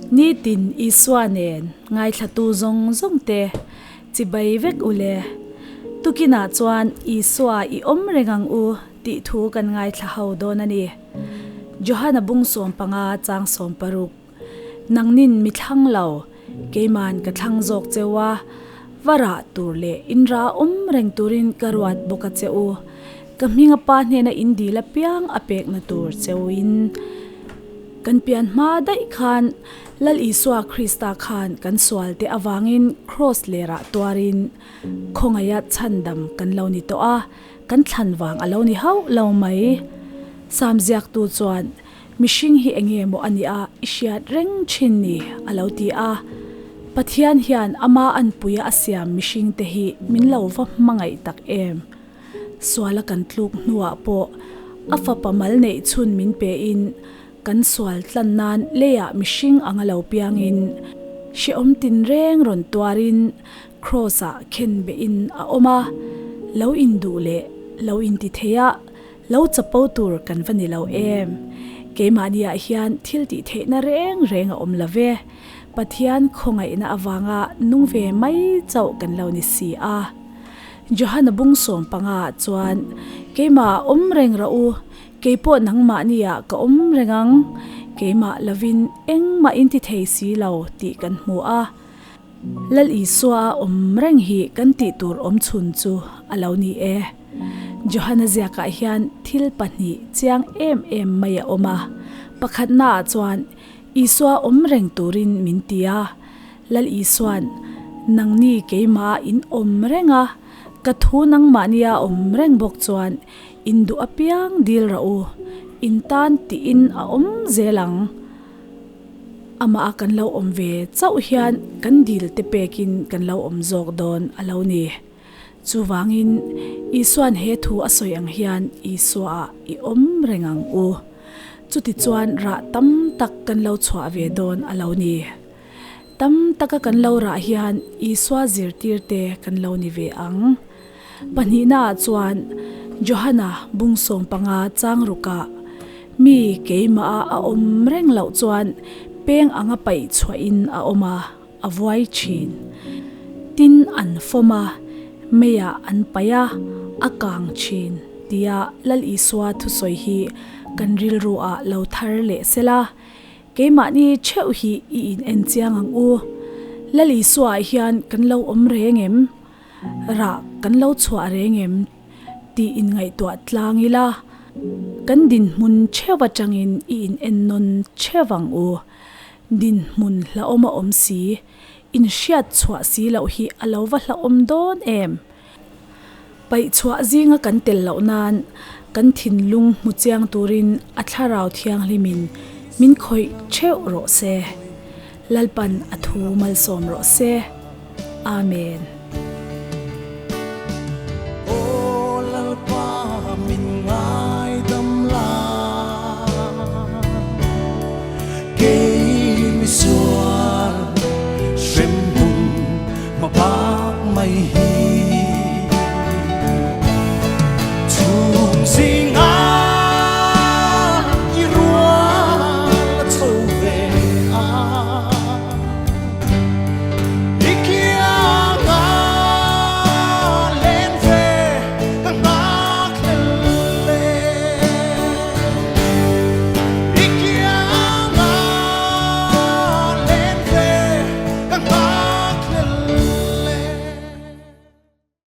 Nitin Isua nen ngaithlatu zawng zawng te chibai vek u le. Tukinah chuan Isua i awm reng ang u tih thu kan ngaithla ho dawn a ni. Johana bung 15 chang 16 Nangnin mi thlang lo, keiman ka thlang zawk cheu a, va rah tur leh inra awm reng turin ka ruat bawk a che u. Ka hminga pa hnena in dil apiang a pekna tur cheuin kan pian hma daih khan Lal Isua Krista khan kan sualte avangin kraws lerah tuarin khawngaia chhandam kan lo ni tawh a, kan thlan vang a lo ni hauh lo mai. Sam ziaktu chuan Mihring hi enge maw a nih a i hriat reng thin ni? a lo ti a. Pathian hian ama anpuia a siam mihringte hi min lo va hmangaih tak em? Suala kan tluk hnuah pawh a fapa mal neih chhun min pein kan sual tlan nan leiah mihring anga lo piangin hrehawm tinreng rawn tuarin Kraws-ah khen behin a awm a, lo induh leh lo inti thei a, lo chapo tur kan va ni lo em? Keimahniah hian thil tih theihna reng reng a awm lo ve. Pathian khawngaihna avanga nung ve mai chauh kan lo ni si a. Johana bung 15 ah chuan, Keimah awm reng rawh u, keipawh nangmahniah ka awm reng ang, keimah lovin engmah in ti thei si lo tih kan hmu a. Lal Isua a awm reng hi kan tih tur awm chhun chu a lo ni e. Johana ziakah hian thil pahnih chiang em em mai a awm a. Pakhatnaah chuan Isua awm reng turin min ti a. Lal Isua'n, Nangni keimah in awm reng a, ka thu nangmahnia awm reng bawk chuan in duh apiang dil rawh u, in tan tiin a awm zel ang. Amah a kan lo awm ve chauh hian kan dil te pekin kan lo awm zawk dawn a lo ni. Chuvangin, Isua'n he thu a sawi ang hian Isuaah i awm reng ang u. Chutichuan rah tam tak kan lo chhuah ve dawn a lo ni. Tam taka kan lo rah hian Isua zirtirte kan lo ni ve ang. Pahnihnaah chuan Johana bung 15 chang rukah, Mi keimah a awm reng loh chuan peng anga paih chhuahin a awm a, a vuai thin. Tin an fawm a, meiah an paih a, a kang thin tia Lal Isua thusawi hi kan rilruah lo thar leh sela. Keimahni theuh hi i in en chiang ang u. Lal Isuaah hian kan lo awm reng em? Rah kan lo chhuah reng em? Tih inngaihtuah tlang ila, kan dinhmun theuh atangin i in en nawn theuh ang u. Dinhmun hlauhawm a awm si, inhriat chhuah si loh hi a lo va hlauhawm dawn em? Paih chhuah zinga kan tel loh nan kan thinlung hmu chiang turin a thlarau thianghlimin min khawih theuh rawh se. Lalpan a thu malsawm rawh se. Amen.